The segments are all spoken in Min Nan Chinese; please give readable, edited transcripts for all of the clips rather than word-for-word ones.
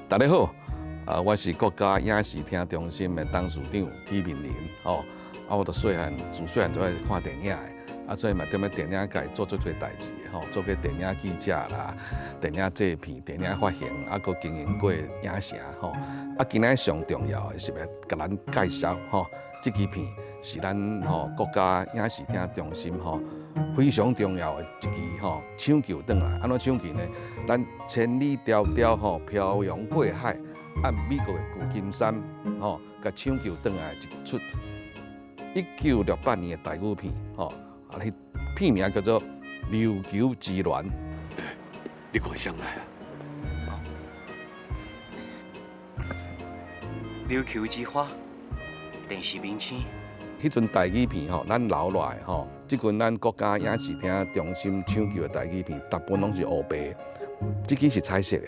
大家好，啊，我是國家影視聽中心的董事長許明仁，吼，啊，我著細漢，自細漢就愛看電影的，啊，所以嘛踮咧電影界做足濟代誌的，吼，做過電影記者啦、電影製片、電影發行，啊，閣經營過影城，吼，啊，今仔上重要的是欲共咱介紹，吼，這支片是咱吼國家影視聽中心吼非常重要的一支吼搶救轉來，按怎搶救呢？咱千里迢迢吼漂洋過海，按美國的舊金山吼，共搶救轉來一齣1968年的台語片，吼，啊，彼片名叫做《琉球之戀》。你看啥來啊？琉球之花，電視明星。彼陣台語片吼，咱留落來吼，這陣咱國家影視聽中心搶救的台語片，大部分攏是烏白，這支是彩色的，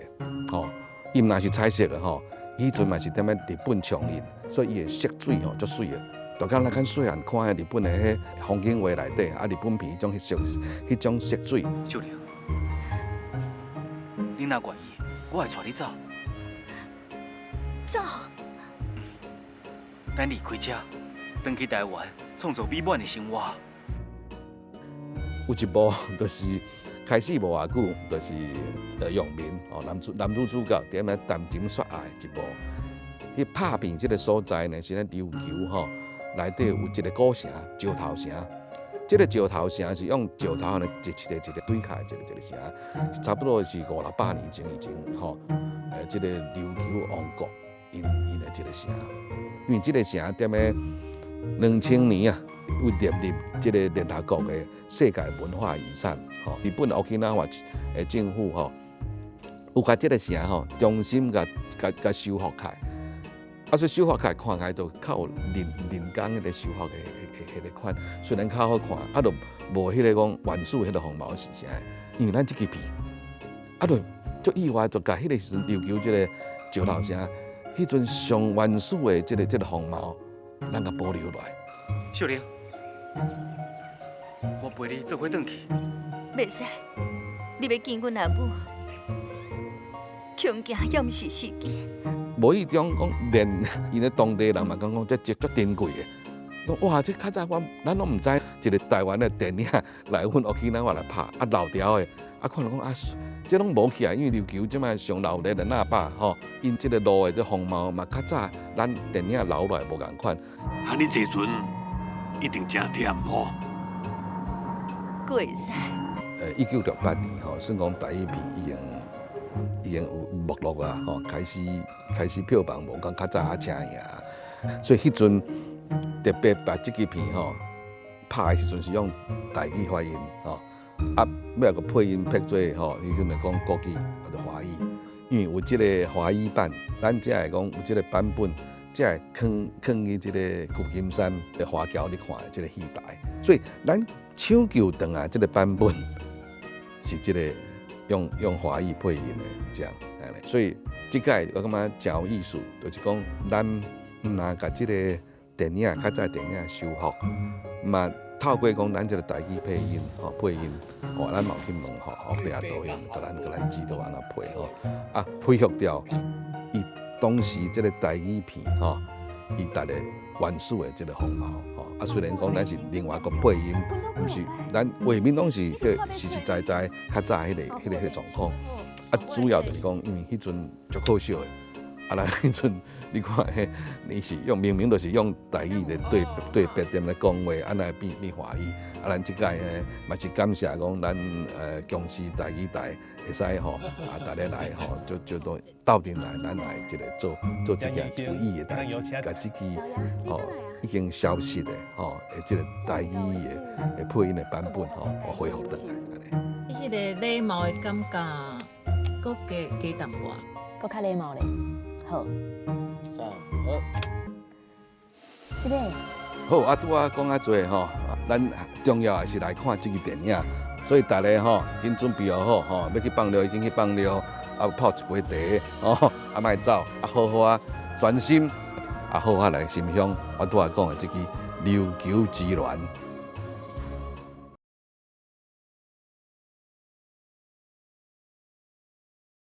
吼，伊毋但是彩色的吼，彼陣嘛是踮咧日本重印，所以伊的色水吼足媠的。就敢咱較細漢看彼日本的彼風景畫內底，啊，日本片彼種彼色彼種色水。秀玲，你若願意，我會帶你走。走。咱離開這。轉去台灣，創造美滿的生活。有一幕就是開始無偌久，就是楊明哦，男女主角佇遐談情說愛一幕。彼拍片這个所在呢，是咧琉球吼內底有一个古城石頭城。這个石頭城是用石頭按呢一個一個堆起來一個一個城，差不多是五六百年前已經吼，這个琉球王國𪜶𪜶的一个城，因為這个城踮咧2000年啊，有列入這个聯合國的世界文化遺產。吼，日本沖繩縣的政府吼，有共這个城吼重新共共共修復起來。啊，所以修復起來看起來就較有人工彼个修復的彼个款，雖然較好看，啊，就無彼个講原始彼个風貌是啥？因為咱這支片，啊，就足意外，就共彼个時陣琉球這个石頭城，彼陣上原始的這个風貌，咱共保留落來。秀玲，我陪你做伙轉去。袂使，你欲見阮阿母，恐驚猶毋是時機。無意中講，連𪜶咧當地人嘛講講，這足珍貴的。講哇，這較早我咱攏毋知，一個台灣的電影來阮沖繩來拍，啊老調的，啊看著講啊，這攏無去啊，因為琉球這擺上鬧熱的那霸吼，𪜶這个路的這風貌嘛較早咱電影留落來無仝款。啊，你坐船一定誠忝吼。過會使。1968年吼，算講台語片已經有沒落啊，吼，開始票房無講較早遐正贏，所以彼陣特別把這支片吼拍的時陣是用台語發音吼，啊，尾仔閣配音配做吼，彼陣就講國語或者華語，因為有這个華語版，咱才會講有這个版本，才會囥囥去這个舊金山的華僑咧看的這个戲台，所以咱搶救轉來這个版本是這个用華語配音的這樣，所以這擺我感覺誠有意思，就是講咱毋但共這个電影較早電影修復，嘛透過講咱這个台語配音吼配音，哦，咱嘛有去問吼，福地導演，共咱指導按怎配吼，啊恢復掉伊當時這个台語片吼，伊逐个原始的這个風貌吼，啊雖然講咱是另外一個配音，毋是咱畫面攏是彼實實在在較早彼个狀況，啊主要就是講，因為彼陣足可惜的，啊咱彼陣你看彼，你是用明明就是用台語咧對對白踮咧講話，啊來變變華語，啊咱這擺呢嘛是感謝講咱公視台語台會使吼，啊逐家來吼，就就都鬥陣來，咱來這个做做這件有意義的代誌，共這支吼已經消失的吼，的這个台語的配音的版本吼，恢復轉來按呢。彼个禮貌的感覺，閣加加淡薄。閣較禮貌咧，好。三二，這个。好，啊，拄仔講較濟吼，咱重要的是來看這支電影，所以大家吼，緊準備好吼，欲去放尿已經去放尿，啊泡一杯茶，吼，啊莫走，啊好好啊專心，啊好好來欣賞我拄仔講的這支《琉球之戀》。